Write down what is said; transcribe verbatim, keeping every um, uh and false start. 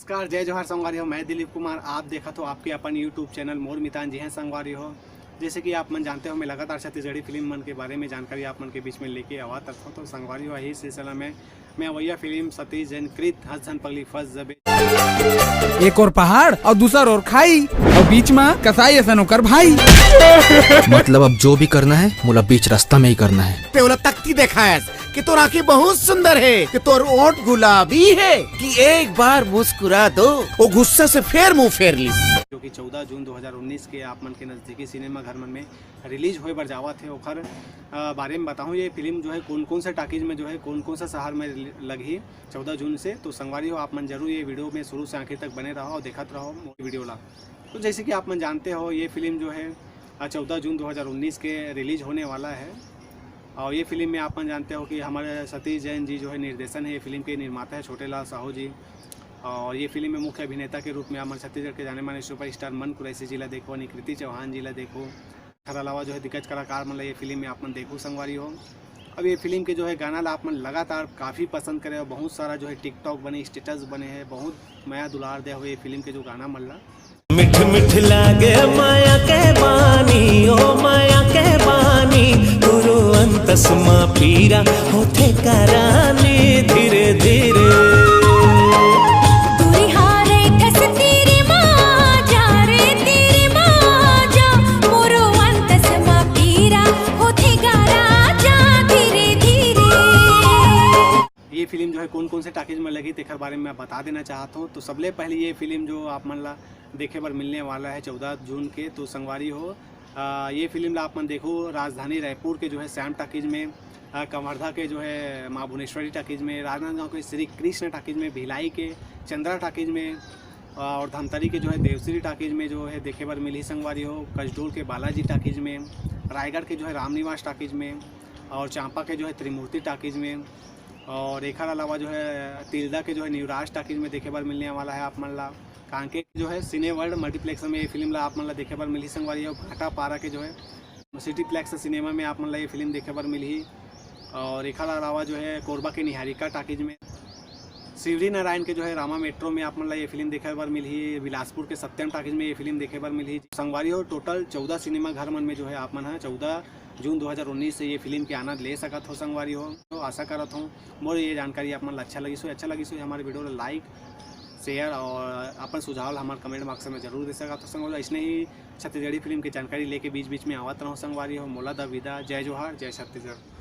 नमस्कार, जय जोहार संगवारी हो, मैं दिलीप कुमार। आप देखत हो आपके अपन YouTube चैनल मोर मितान जी हैं संगवारी हो। जैसे कि आप मन जानते हो, मैं लगातार छत्तीसगढ़ी फिल्म मन के बारे में जानकारी आप मन के बीच में लेके आवत रहता हूँ। तो संगवारी हो, यही सिलसिला में मैं अवैया फिल्म सतीश जैन कृत हंस झन पगली फंस जबे। एक ओर पहाड़ अउ दूसर ओर खाई, अउ बीच म कसाई असन ओकर भाई। मतलब अब जो भी करना है, मोला बीच रास्ता में ही करना है। ते ओला तख्ती देखायस कि तोर आंखें बहुत सुंदर है, कि तोर ओंठ गुलाबी है, कि एक बार मुस्कुरा दो। वो गुस्सा से फेर मुंह फेर लिस। जो कि चौदह जून दो हज़ार उन्नीस के आप मन के नजदीकी सिनेमा घर मन में रिलीज होए बर जावत हे, ओखर अ, बारे में बताहूँ, ये फिल्म जो है कौन कौन से टाकीज में जो है, कौन कौन सा शहर में रिली-, लगही चौदह जून से। तो संगवारी हो, आप मन जरूर ये वीडियो में शुरू से आखिर तक बने रहो और देखत रहो मोर वीडियो ला। तो जैसे कि आप मन जानते हो, ये फिल्म जो है अ, चौदह जून दो हज़ार उन्नीस के रिलीज होने वाला है। और ये फिल्म में आप मन जानते हो कि हमारे सतीश जैन जी जो है निर्देशन है, ये फिल्म के निर्माता है छोटे लाल साहू जी। और ये फिल्म में मुख्य अभिनेता के रूप में हमारे छत्तीसगढ़ के जाने माने सुपरस्टार मन कुरैशी जी ला देखो, निकृति चौहान जी ला देखो, एखर अलावा जो है दिग्गज कलाकार मन ला ये फिल्म में आप मन देखहू संगवारी हो। अब ये फिल्म के जो है गाना ला आप मन लगातार काफ़ी पसंद करे हो, बहुत सारा जो है TikTok बने, स्टेटस बने हैं, बहुत मया दुलार दे हो ये फिल्म के जो गाना मन ला। मिठ मिठ लागे माया के बानी, ओ माया के बानी, गुरु अंतस मा पीरा होथे करानी धीरे धीरे। दूरी हारे ठस तीरी मा जा रे, तीरी मा जा, मोरो अंतस मा पीरा होथे गा राजा धीरे धीरे। ये फिल्म जो है कौन कौन से टाकीज में लगी, तेखर बारे में मैं बता देना चाहत हूँ। तो सबले पहले ये फिल्म जो आप मन ला देखे बर मिलने वाला है चौदह जून के, तो संगवारी हो, आ, ये फिल्म ला आप मन देखो राजधानी रायपुर के जो है सैम टाकीज में, आ, कवर्धा के जो है माँ भुवनेश्वरी टाकीज में, राजनांदगांव के श्री कृष्ण टाकीज में, भिलाई के चंद्रा टाकीज में, आ, और धमतरी के जो है देवश्री टाकीज में जो है देखे बर मिलही संगवारी हो, कसडोल के बालाजी टाकीज में, रायगढ़ के जो है रामनिवास टाकीज में, और चांपा के जो है त्रिमूर्ति टाकीज में, और एखर अलावा जो है तिल्दा के जो है निवराज टाकीज में देखे बर मिलने वाला है आप मन ला। कांके जो है सिने वर्ल्ड मल्टीप्लेक्स में ये फिल्म ला आप मन ला देखे बर मिलही संगवारी हो। भाटापारा के जो है सिटीप्लेक्स सिनेमा में आप मन ला ये फिल्म देखे बर मिलही। और एखर अलावा जो है कोरबा के निहारिका टाकीज में, शिवरी नारायण के जो है रामा मेट्रो में आप मन ला ये फिल्म देखे बर मिलही। बिलासपुर के सत्यम टाकीज में ये फिल्म देखे बर मिलही संगवारी हो। टोटल चौदह सिनेमा घर मन में जो है आप मन ह चौदह जून दो हज़ार उन्नीस से ये फिल्म के आनंद ले सकत हो संगवारी हो। तो आशा करत हूँ मोर ये जानकारी आप मन ला अच्छा लगिस हो। अच्छा लगिस हो हमारे वीडियो ला लाइक, शेयर और अपन सुझाव ला हमारे कमेंट बॉक्स में जरूर दे सकत हो संगवारी हो। ऐसने ही छत्तीसगढ़ी फिल्म के जानकारी लेके बीच बीच में आवत रहूँ संगवारी हो। मोला द विदा, जय जोहार, जय छत्तीसगढ़।